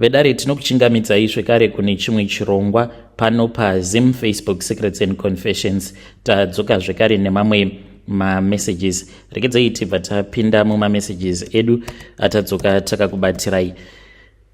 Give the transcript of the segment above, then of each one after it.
Vedare, tinokuchingamidzai zvekare kune chimwe chirongwa pano paZim Facebook Secrets and Confessions. Tadzoka zvekare nemamwe mamessages. Regedzai tibva tapinda mumamessages edu atadzoka takakubatirai.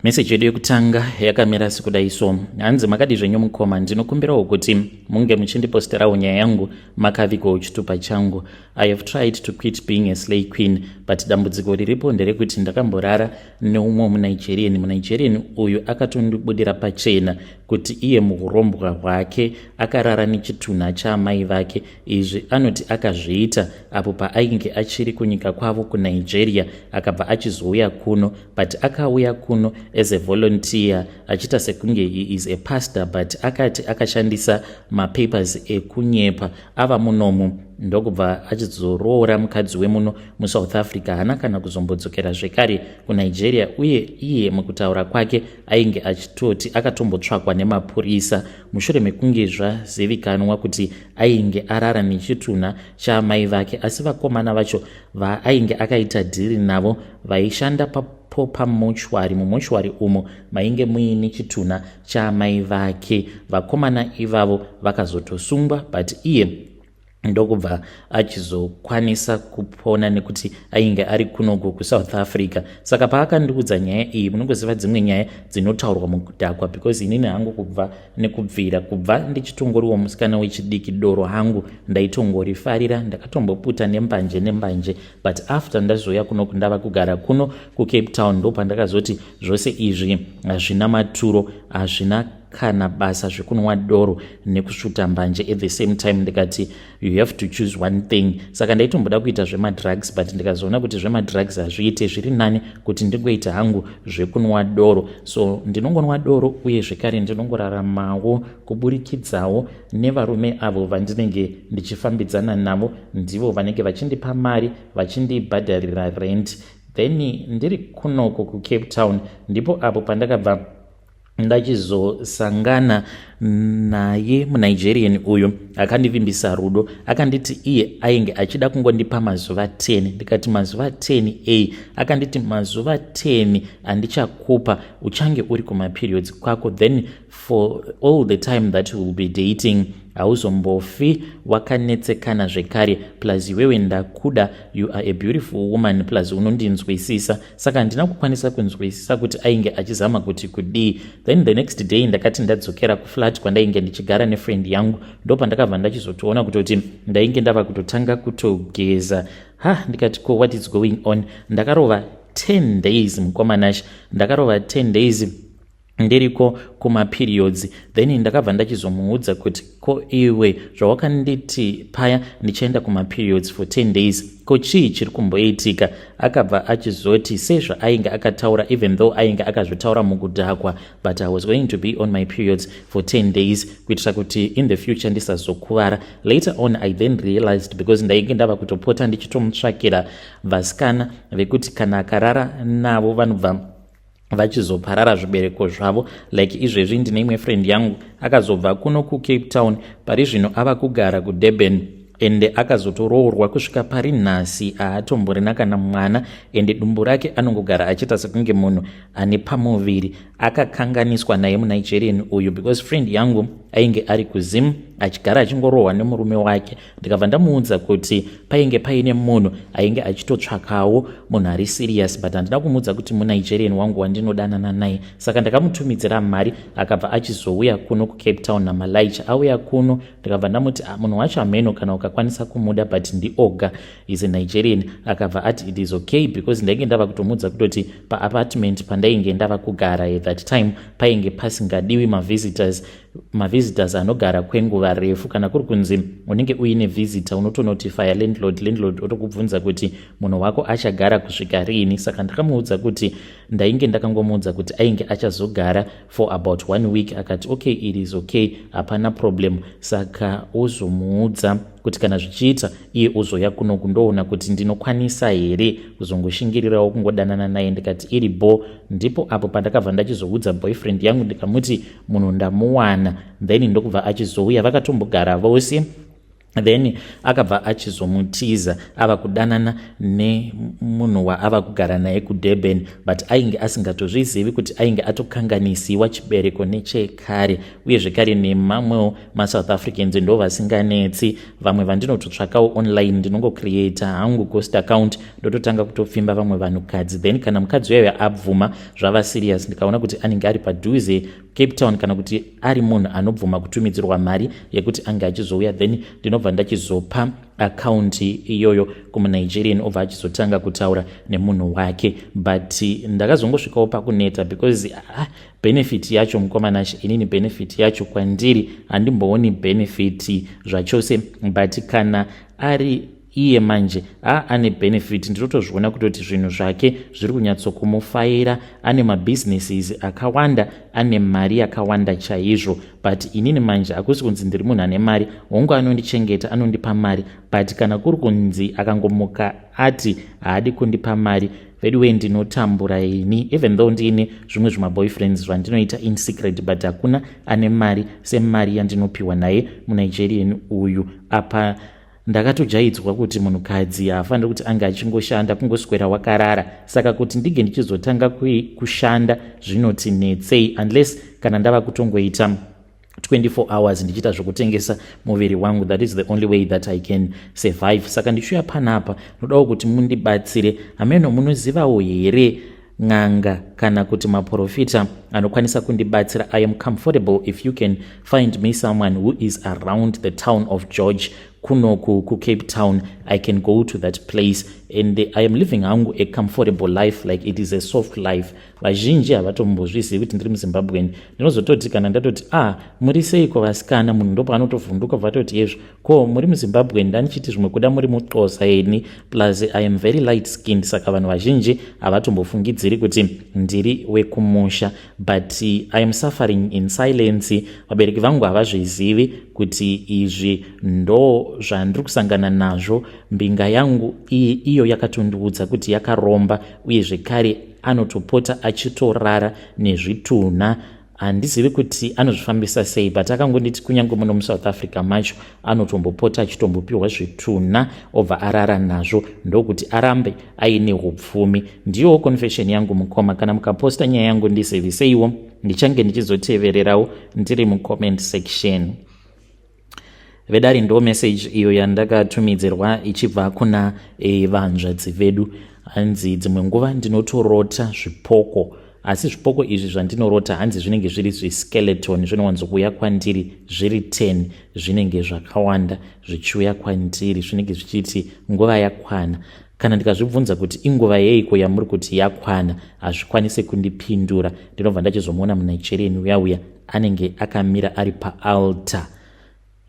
Meseji yedu yekutanga yakamira sekudai so. Hanzi, "Makadi zvenyu mukoma? Ndinokumbirawo kuti munge muchindiposterawo nyaya yangu makavigawo chitupa changu. I have tried to quit being a slay queen, but dambudziko riripo nderekuti ndakamborara neumwe muNigerian. MuNigerian uyu akatondibudira pachena kuti iye muurombwa hwake akarara nechitunha chaamai vake. Izvi anoti akazviita apo paainge achiri kunyika kwavo kuNigeria. Akabva achizouya kuno, but akauya kuno as a volunteer achiita sekunge he is a pastor, but akati akashandisa mapapers ekunyepa. Ava munomu ndokubva achizoroora mukadzi wemuno muSouth Africa. Haana kana kuzombodzokera zvekare kuNigeria. Uye iye mukutaura kwake ainge achitoti akatombotsvakwa nemapurisa mushure mekunge zvazivikanwa kuti ainge arara nechitunha chaamai vake. Asi vakomana vacho vaainge akaita dhiri navo vaishanda papo pamochwari, mumochwari umo mainge muine chitunha chaamai vake, vakomana ivavo vakazotosungwa, but iye ndokubva achizokwanisa kupona nekuti ainge ari kunoku kuSouth Africa. Saka paakandiudza nyaya iyi, munongoziva dzimwe nyaya dzinotaurwa mukudhakwa, because inini hangu kubva nekubvira kubva ndichitongoriwo musikana wechidiki, doro hangu ndaitongorifarira. Ndakatomboputa nembanje nembanje, but after ndazouya kunoku, ndava kugara kuno kuCape Town, ndo pandakazoti zvose izvi hazvina maturo, hazvina kana basa, zvekunwa doro nekusvuta mbanje at the same time. Ndikati you have to choose one thing. Saka ndaitomboda kuita zvemadrugs, but ndikazoona kuti zvemadrugs hazviite, zviri nani kuti ndingoita hangu zvekunwa doro. So ndinongonwa doro, uye zvekare ndinongoraramawo kuburikidzawo nevarume avo vandinenge ndichifambidzana navo. Ndivo vanenge vachindipa mari, vachindibhadharira rent. Then ndiri kunoko kuCape Town ndipo apo pandakabva ndachizosangana naye muNigerian uyu. Akandivimbisa rudo, akanditi iye ainge achida kungondipa mazuva 10. Ndikati mazuva 10 a? Akanditi mazuva 10 andichakupa, uchange uri kumaperiods kwako, then for all the time that will be dating hauzombofi wakanetsekana zvekare. Plus iwewe ndakuda, you are a beautiful woman, plus unondinzwisisa. Saka handina kukwanisa kunzwisisa kuti ainge achizama kuti kudii. Then the next day ndakati ndadzokera kuflat kwandainge ndichigara nefriend yangu, ndo pandakabva ndachizotoona kutoti ndainge ndava kutotanga kutogeza. Ha, ndikati ko what is going on? Ndakarova 10 days, mukomanash, ndakarova 10 days ndiriko kumaperiods. Then ndakabva ndachizomuudza kuti ko iwe zvawakanditi paya ndichaenda kumaperiods for 10 days, ko chii chiri kumboitika? Akabva achizoti sezvaainge akataura, even though ainge akazvitaura mukudhakwa, but I was going to be on my periods for 10 days kuitira kuti in the future ndisazokuvara. Later on I then realized, because ndainge ndava kutopota ndichitomutsvakira vasikana vekuti kana akarara navo vanobva vachizoparara zvibereko zvavo. Like izvezvi ndine imwe friend yangu akazobva kuno kuCape Town, pari zvino ava kugara kuDurban, ende akazotoroorwa. Kusvika pari nhasi haatomborina kana mwana, ende dumbu rake anongogara achiita sekunge munhu ane pamuviri. Akakanganiswa naye muNigerian uyu, because friend yangu ainge ari kuZim achigara achingorohwa nemurume wake. Ndikabva ndamuudza kuti painge paine munhu ainge achitotsvakawo munhu ari serious, but handina kumuudza kuti muNigerian wangu wandinodanana naye. Saka ndakamutumidzira mari, akabva achizouya kuno kuCape Town namalaicha. Auya kuno, ndikabva ndamuti, "Ah, munhu wacho hameno kana ukakwanisa kumuda, but ndioga is a Nigerian." Akabva ati it is okay, because ndainge ndava kutomuudza kutoti paapartment pandainge ndava kugara at that time painge pasingadiwi mavisitors, mavisitors anogara kwenguva refu. Kana kuri kunzi unenge uine visitor, unotonotifya landlord, landlord otokubvunza kuti munhu wako achagara kusvika riini. Saka ndakamuudza kuti ndainge ndakangomuudza kuti ainge achazogara for about one week. Akati okay, it is okay, hapana problem. Saka ozomuudza kuti kana zvichiita iye ozoya kuno kundoona kuti ndinokwanisa here kuzongoshingirirawo kungodanana naye. Ndikati iri bo. Ndipo apo pandakabva ndachizoudza boyfriend yangu, ndikamuti munhu ndamuwana. Then ndokubva achizouya, vakatombogara vose. Then akabva achizomutiza, ava kudanana nemunhu waava kugara naye kuDurban, but ainge asingatozvizivi kuti ainge atokanganisiwa chibereko nechekare. Uye zvekare nemamwewo maSouth Africans ndo vasinganetsi. Vamwe vandinototsvakawo online, ndinongocreata hangu ghost account, ndototanga kutopfimba vamwe vanhukadzi. Then kana mukadzi uyayo abvuma, zvava serious, ndikaona kuti anenge ari padhuze, Cape Town, kana kuti ari munhu anobvuma kutumidzirwa mari yekuti ange achizouya, then ndinobva ndachizopa akaunti iyoyo kumuNigerian, obva achizotanga kutaura nemunhu wake. But ndakazongosvikawo pakuneta because, ah, benefit yacho, mukomanashi, inini benefit yacho kwandiri handimbooni benefit zvachose. But kana ari iye manje a ane benefit, ndinotozviona kutoti zvinhu zvake zviri kunyatsokumufaira, ane mabusinesses akawanda, ane mari yakawanda chaizvo. But inini manje hakusi kunzi ndiri munhu ane mari. Hongu, anondichengeta, anondipa mari, but kana kuri kunzi akangomuka ati haadi kundipa mari, veduwe, ndinotambura ini. Even though ndiine zvimwe zvimaboyfriends zvandinoita in secret, but hakuna ane mari semari yandinopiwa naye muNigerian uyu. Apa ndakatojaidzwa kuti munhukadzi haafaniri kuti ange achingoshanda, kungoswera wakarara. Saka kuti ndige ndichizotanga kushanda zvinoti netsei, unless kana ndava kutongoita 24 hours ndichiita zvokutengesa muviri wangu. That is the only way that I can survive. Saka ndichiuya panapa, ndodawo kuti mundibatsire. Hameno, munozivawo here n'anga kana kuti maprofita anokwanisa kundibatsira? I am comfortable if you can find me someone who is around the town of George, kunoku kuCape Town. I can go to that place and I am living hangu a comfortable life, like it is a soft life. Vazhinji havatombozvizivi kuti ndiri muZimbabweni. Ndinozototi kana ndatoti, "Ah, muri seiko vasikana?" munhu ndopaanotovhunduka, bvatoti, "Yezvo, ko muri muZimbabweni? Ndandichiti zvimwe kuda muri muXhosa ini." Plus I am very light skinned, saka vanhu vazhinji havatombofungidziri kuti ndiri wekumusha. But I am suffering in silence. Vabereki vangu havazvizivi kuti izvi ndo zvandiri kusangana nazvo. Mbinga yangu iyo yakatondiudza kuti yakaromba, uye zvekare anotopota achitorara nezvitunha. Handizivi kuti anozvifambisa sei, but akangonditi kunyange muno muSouth Africa macho anotombopota achitombopiwa zvitunha, obva arara nazvo, ndokuti arambe aine upfumi. Ndiyowo confession yangu, mukoma. Kana mukaposta nyaya yangu, ndiziviseiwo, ndichange ndichizotevererawo ndiri mucomment section. Vedari, ndo message iyo yandakatumidzirwa ichibva kuna vanzvadzi vedu. Hanzi dzimwe nguva ndinotorota zvipoko, asi zvipoko izvi zvandinorota, hanzi zvinenge zviri zviskeleton, zvinowanzokuuya kwandiri zviri 10, zvinenge zvakawanda zvichiuya kwandiri, zvinenge zvichiti nguva yakwana. Kana ndikazvibvunza kuti inguva yeiko yamuri kuti yakwana, hazvikwanisi kundipindura. Ndinobva ndachizomuona muNigerian uya uya anenge akamira ari paaltar.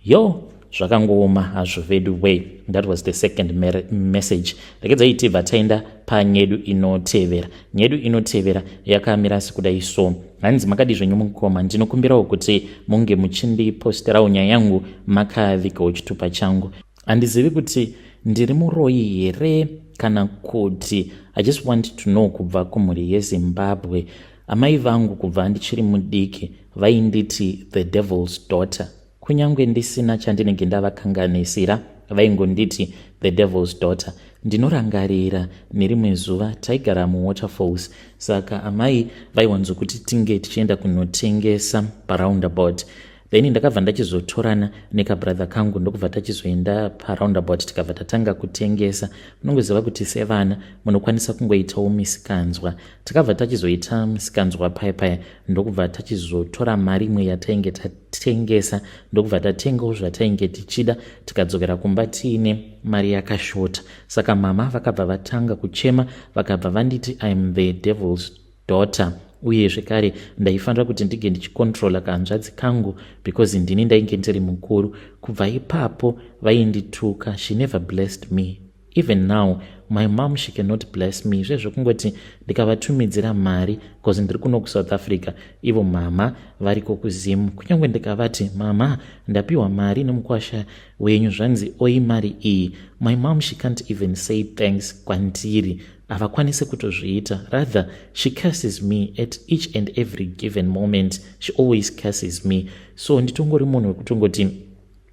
Yo, zvakangooma hazvo vedu way. That was the second message. Regedzai tibva taenda panyedu inotevera. Nyedu inotevera yakamira sekudai so. Hanzi, "Makadi zvenyu mukoma? Ndinokumbirawo kuti munge muchindiposterawo nyaya yangu makavigawo chitupa changu. Handizivi kuti ndiri muroyi here kana kuti I just want to know kubva kumhuri yeZimbabwe. Amai vangu kubva ndichiri mudiki vainditi the devil's daughter. Kunyange ndisina chandinenge ndavakanganisira, vaingonditi the devil's daughter. Ndinorangarira nerimwe zuva taigara muWaterfalls, saka amai vaiwanzokuti tinge tichienda kunotengesa paroundabout. Then ndakabva ndachizotorana nekabrother kangu, ndokubva tachizoenda paroundabout, tikabva tatanga kutengesa. Munongoziva kuti sevana munokwanisa kungoitawo misikanzwa. Takabva tachizoita misikanzwa paya paya, ndokubva tachizotora mari imwe yatainge tatengesa, ndokubva tatengawo zvatainge tichida, tikadzokera kumba tiine mari yakashota. Saka mama vakabva vatanga kuchema, vakabva vanditi I am the devil's daughter, uye zvekare ndaifanira kuti ndige ndichicontrola kahanzvadzi kangu because ndini ndainge ndiri mukuru. Kubva ipapo vaindituka. She never blessed me. Even now my mom, she cannot bless me. Zvezvokungoti ndikavatumidzira mari, because ndiri kuno kuSouth Africa, ivo mama variko kuZimu, kunyange ndikavati, 'Mama, ndapiwa mari nemukwasha wenyu, zvanzi oi mari iyi,' my mom, she can't even say thanks kwandiri. Havakwanisi kutozviita. Rather she curses me at each and every given moment. She always curses me. So nditongori munhu wekutongoti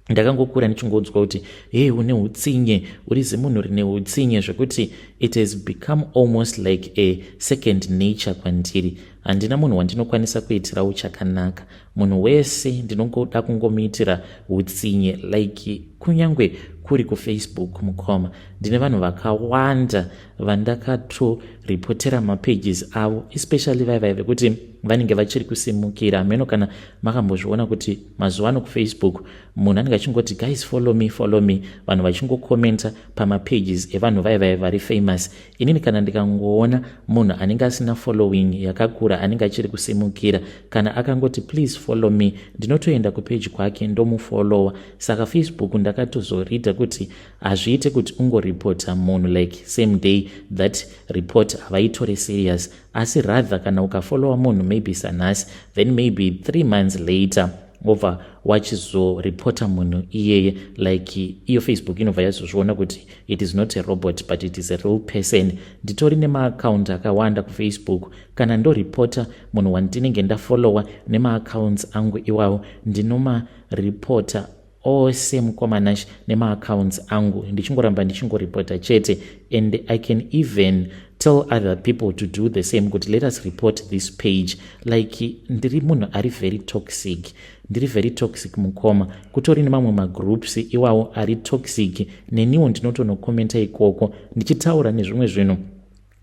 Ndakangokura ndichingoudzwa kuti, "Hei, une utsinye, uri zimunhu rine utsinye," zvekuti it has become almost like a second nature kwandiri. Handina munhu wandinokwanisa kuitirawo chakanaka. Munhu wese ndinongoda kungomuitira utsinye. Like kunyange kuri kuFacebook, mukoma, ndine vanhu vakawanda vandakatoripotera mapages avo, especially vaivai vekuti vanenge vachiri kusimukira. Hameno kana makambozviona kuti mazuva ano kuFacebook munhu anenge achingoti, "Guys, follow me, follow me," vanhu vachingokomenta pamapages evanhu vaivai vari famous. Inini kana ndikangoona munhu anenge asina following yakakura, anenge achiri kusimukira, kana akangoti, "Please follow me," ndinotoenda kupage kwake ndomufollowa. Saka Facebook ndakatozoreada kuti hazviite kuti ungoripota munhu like same day. That report havaitore serious, asi rather kana ukafollowa munhu maybe sanhasi, then maybe 3 months later wobva wachizoripota munhu iyeye, like iyo Facebook inobva yazozviona kuti it is not a robot but it is a real person. Nditori nemaaccounts akawanda kuFacebook. Kana ndoripota munhu wandinenge ndafollowa nemaaccounts angu iwawo, ndinomaripota ose, mukoma Nash, nemaaccounts angu, ndichingoramba ndichingoripota chete. And I can even tell other people to do the same, kuti let us report this page. Like ndiri munhu ari very toxic, ndiri very toxic, mukoma. Kutori nemamwe magroups iwawo ari toxic, neniwo ndinotonokomenta ikoko ndichitaura nezvimwe zvinhu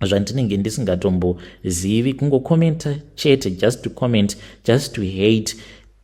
zvandinenge ndisingatombozivi, kungokomenta chete, just to comment, just to hate.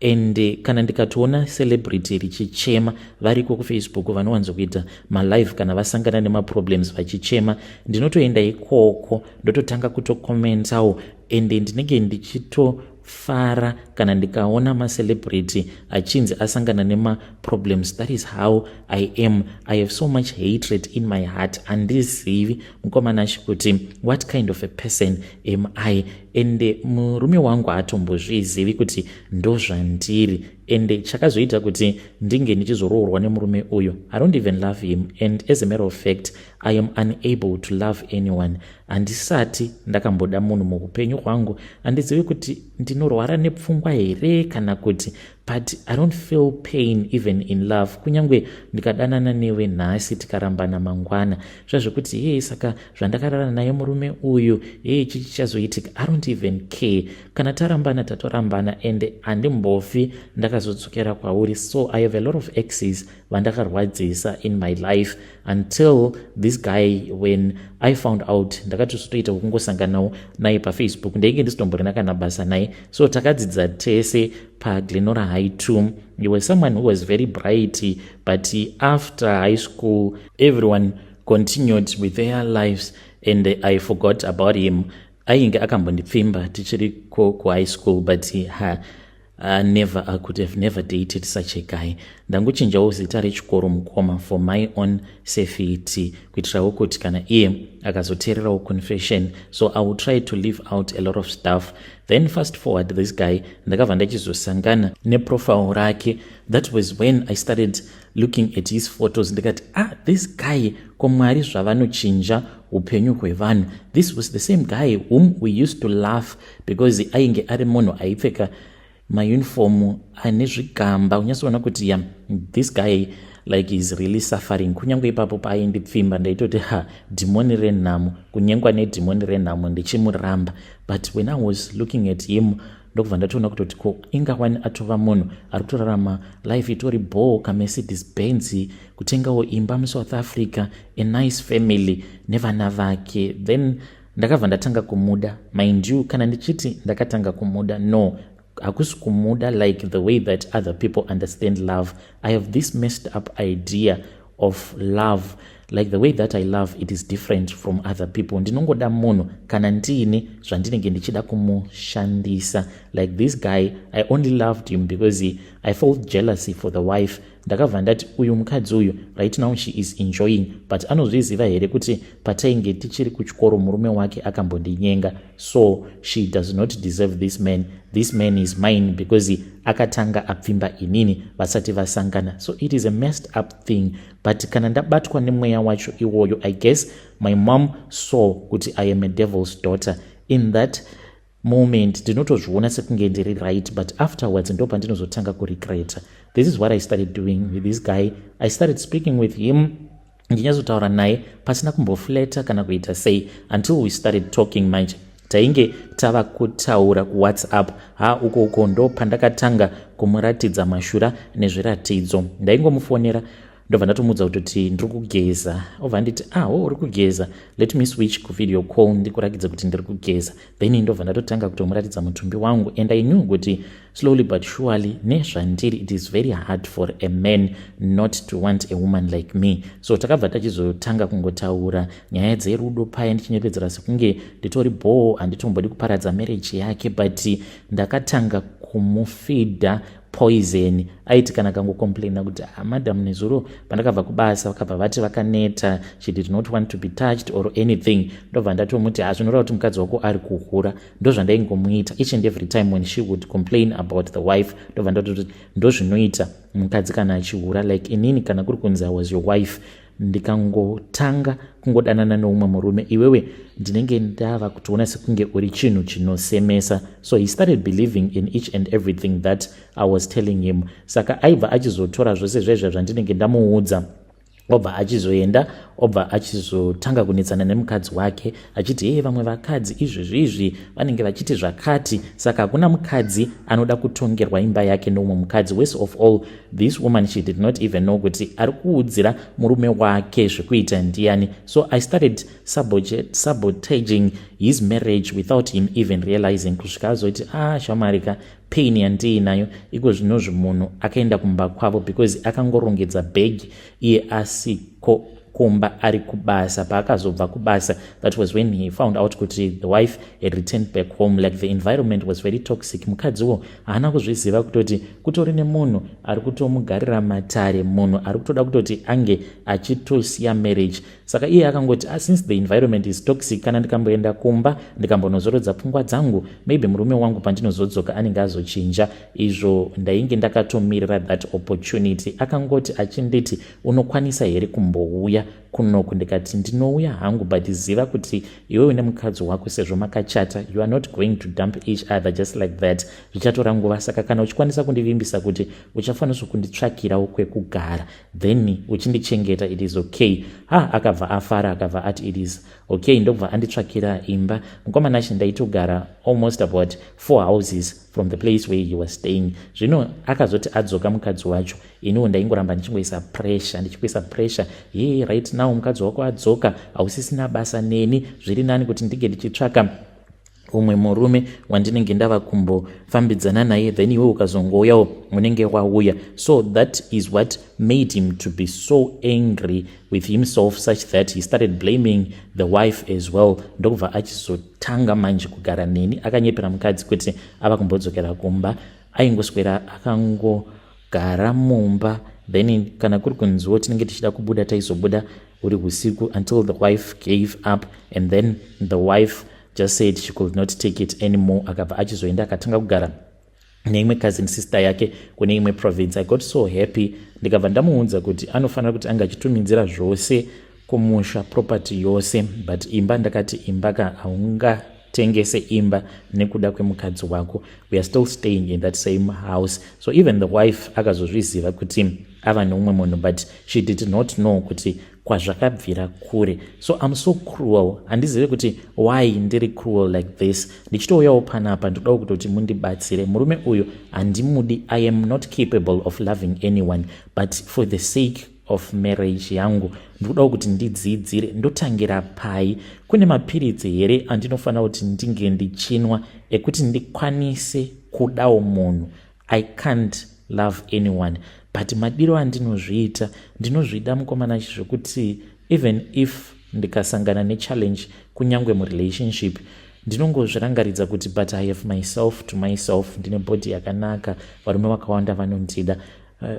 And kana ndikatoona celebrity richichema, variko kuFacebook vanowanzokuita malive kana vasangana nemaproblems vachichema, ndinotoenda ikoko ndototanga kutokomentawo. And ndinenge ndichitofara kana ndikaona macelebrity achinzi asangana nemaproblems. That is how I am. I have so much hatred in my heart. Handizivi, mukoma Nash, kuti what kind of a person am I. And murume wangu haatombozvizivi kuti ndozvandiri. And chakazoita kuti ndinge ndichizoroorwa nemurume uyu, I don't even love him, and as a matter of fact, I am unable to love anyone. Handisati ndakamboda munhu muupenyu hwangu. Handizivi kuti ndinorwara nepfungwa here kana kuti, but I don't feel pain even in love. Kunyange ndikadanana newe nhasi, tikarambana mangwana, zvazvekuti hei, saka zvandakarara naye murume uyu, hei, chichi chazoitika, I don't even care. Kana tarambana, tatorambana, and handimbofi ndakazodzokera kwauri. So I have a lot of exes vandakarwadzisa in my life until this guy. When I found out, ndakatozotoita kungosanganawo naye paFacebook. Ndainge ndisitomborina kana basa naye. So takadzidza tese paGlenora High 2. He was someone who was very bright, but after high school everyone continued with their lives and I forgot about him. Ainge akambondipfimba tichiri kuhigh school, but ha, never, I could have never dated such a guy. Ndangochinjawo zita rechikoro, mukoma, for my own safety, kuitirawo kuti kana iye akazoteererawo confession. So I will try to leave out a lot of stuff. Then fast forward, this guy, ndakabva ndachizosangana neprofile rake. That was when I started looking at his photos. Ndikati, "Ah, this guy, ko Mwari zvavanochinja upenyu hwevanhu." This was the same guy whom we used to laugh because ainge ari munhu aipfeka mauniform ane zvigamba, unyatsoona kuti ya, this guy like is really suffering. Kunyange ipapo paaindipfimba, ndaitoti, "Ha, dhimoni renhamo, kunyengwa nedhimoni renhamo," ndichimuramba. But when I was looking at him, ndokubva ndatoona kutoti ko ingawani atova munhu ari kutorarama life itori bho, kaMercedes Benz, kutengawo imba muSouth Africa, a nice family nevana vake. Then ndakabva ndatanga kumuda. Mind you, kana ndichiti ndakatanga kumuda, no, hakusi kumuda like the way that other people understand love. I have this messed up idea of love. Like the way that I love, it is different from other people. Ndinongoda munhu kana ndiine zvandinenge ndichida kumushandisa. Like this guy, I only loved him because I felt jealousy for the wife. Ndakabva ndati, "Uyu mukadzi uyu, right now she is enjoying, but anozviziva here kuti patainge tichiri kuchikoro murume wake akambondinyenga? So she does not deserve this man. This man is mine because akatanga apfimba inini vasati vasangana." So it is a messed up thing, but kana ndabatwa nemweya wacho iwoyo, I guess my mom saw kuti I am a devil's daughter in that. moment ndinotozviona sekunge ndiri right, but afterwards ndo pandinozotanga kuregreta. This is what I started doing with this guy. I started speaking with him, ndinyatsotaura naye pasina kumboflirta kana kuita sei, until we started talking. Manje tainge tava kutaura kuWhatsApp. Ha, uko uko ndo pandakatanga kumuratidza mashura nezviratidzo. Ndaingomufonera, ndobva ndatomuudza kutoti ndiri kugeza. Obva nditi, "Ah, oh, uri kugeza? Let me switch kuvideo call ndikurakidza kuti ndiri kugeza." Then ndobva ndatotanga kutomuratidza mutumbi wangu, and I knew kuti slowly but surely, nezvandiri, it is very hard for a man not to want a woman like me. So takabva tachizotanga kungotaura nyaya dzerudo paya, ndichinyepedzera sekunge nditori bho, handitombodi kuparadza marriage yake, but ndakatanga kumufeeda poison. Aiti kana kangocomplaina kuti, "Ah, madam, nezuro pandakabva kubasa vakabva vati vakaneta, she did not want to be touched or anything," ndobva ndatomuti, "Hazvinoreva kuti mukadzi wako ari kuhura." Ndo zvandaingomuita each and every time when she would complain about the wife. Ndobva ndatoti, "Ndozvinoita mukadzi kana achihura. Like inini, kana kuri kunzi I was your wife, ndikangotanga kungodanana neumwe murume, iwewe ndinenge ndava kutoona sekunge uri chinhu chinosemesa." So he started believing in each and everything that I was telling him. Saka aibva achizotora zvose zvaizva zvandinenge ndamuudza, obva achizoenda, obva achizotanga kunetsana nemukadzi wake achiti, "Hei, vamwe vakadzi izvezvi izvi vanenge vachiti zvakati." Saka hakuna mukadzi anoda kutongerwa imba yake neumwe mukadzi. Worst of all, this woman, she did not even know kuti ari kuudzira murume wake zvekuita ndiani. So I started sabotaging his marriage without him even realizing, kusvika azoti, "Ah, shamarika, pain yandiinayo iko zvinozvi." Munhu akaenda kumba kwavo because akangorongedza bhegi iye asiko kumba, ari kubasa. Paakazobva kubasa, that was when he found out kuti the wife had returned back home. Like, the environment was very toxic. Mukadziwo haana kuzviziva kutoti kutori nemunhu ari kutomugarira matare, munhu ari kutoda kutoti ange achitosiya marriage. Saka iye akangoti, "Ah, since the environment is toxic, kana ndikamboenda kumba ndikambonozorodza pfungwa dzangu, maybe murume wangu pandinozodzoka anenge azochinja." Izvo ndainge ndakatomirira that opportunity. Akangoti achinditi, "Unokwanisa here kumbouya kunoku?" Ndikati, "Ndinouya hangu, but ziva kuti iwewe nemukadzi wako, sezvo makachata, you are not going to dump each other just like that. Zvichatora nguva. Saka kana uchikwanisa kundivimbisa kuti uchafanisa kunditsvakirawo kwekugara, then uchindichengeta, it is okay." Ha, akabva afara, akabva ati, "It is okay." Ndobva anditsvakira imba. Mukomana achi ndaitogara almost about four houses from the place where he was staying. Zvino akazoti adzoka mukadzi wacho, iniwo ndaingoramba ndichingoisa pressure, ndichikuisa pressure, "Ye, right now mukadzi wako adzoka, hausisina basa neni. Zviri nani kuti ndinge ndichitsvaka umwe murume wandinenge ndava kumbofambidzana naye, then iwe ukazongouyawo unenge wauya." So that is what made him to be so angry with himself, such that he started blaming the wife as well. Ndokubva achizotanga manje kugara neni, akanyepera mukadzi kuti ava kumbodzokera kumba. Aingoswera akangogara mumba. Then kana kuri kunziwo tinenge tichida kubuda, taizobuda uri usiku, until the wife gave up, and then the wife just said she could not take it anymore. Akabva achizoenda, akatanga kugara neimwe cousin sister yake kune imwe province. I got so happy, ndikabva ndamuudza kuti anofanira kuti anga achitumidzira zvose kumusha, property yose, but imba, ndakati, "Imba ka, haungatengese imba nekuda kwemukadzi wako. We are still staying in that same house." So even the wife akazozviziva kuti ava neumwe munhu, but she did not know kuti kwazvakabvira kure. So I'm so cruel. Handizivi kuti why ndiri cruel like this. Ndichitouyawo panapa, ndodawo kutoti mundibatsire. Murume uyu handimudi. I am not capable of loving anyone, but for the sake of marriage yangu, ndikudawo kuti ndidzidzire. Ndotangira pai? Kune mapiritsi here andinofanira kuti ndinge ndichinwa ekuti ndikwanise kudawo munhu? I can't love anyone, but madiro andinozviita, ndinozvida mukomana zvekuti even if ndikasangana nechallenge, kunyange murelationship, ndinongozvirangaridza kuti, but I have myself to myself. Ndine body yakanaka, varume vakawanda vanondida.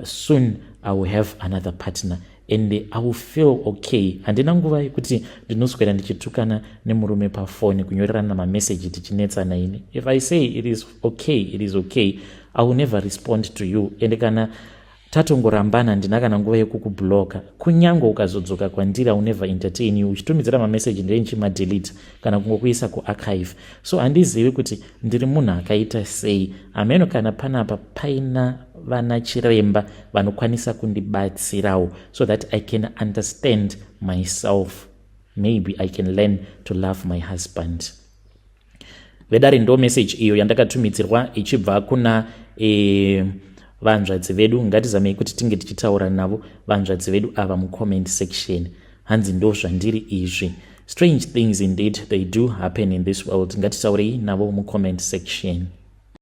Soon I will have another partner and I will feel okay. Handina nguva yekuti ndinoswera ndichitukana nemurume pafoni, kunyorerana mameseji tichinetsana. Ini, if I say it is okay, it is okay. I will never respond to you, and kana Tatongorambana, handina kana nguva yekukubloka. Kunyange ukazodzoka kwandiri, I never entertain you. Uchitumidzira mameseji, ndee ndichimadelete kana kungokuisa kuarchive. So handizivi kuti ndiri munhu akaita sei. Ameno kana panapa paina vana chiremba vanokwanisa kundibatsirawo so that I can understand myself. Maybe I can learn to love my husband. Vedare, ndo message iyo yandakatumidzirwa ichibva kuna vanzvadzi vedu. Ngatizamei kuti tinge tichitaura navo vanzvadzi vedu ava mucomment section. Hanzi ndo zvandiri izvi. Strange things indeed, they do happen in this world. Ngatitaurei navo mucomment section.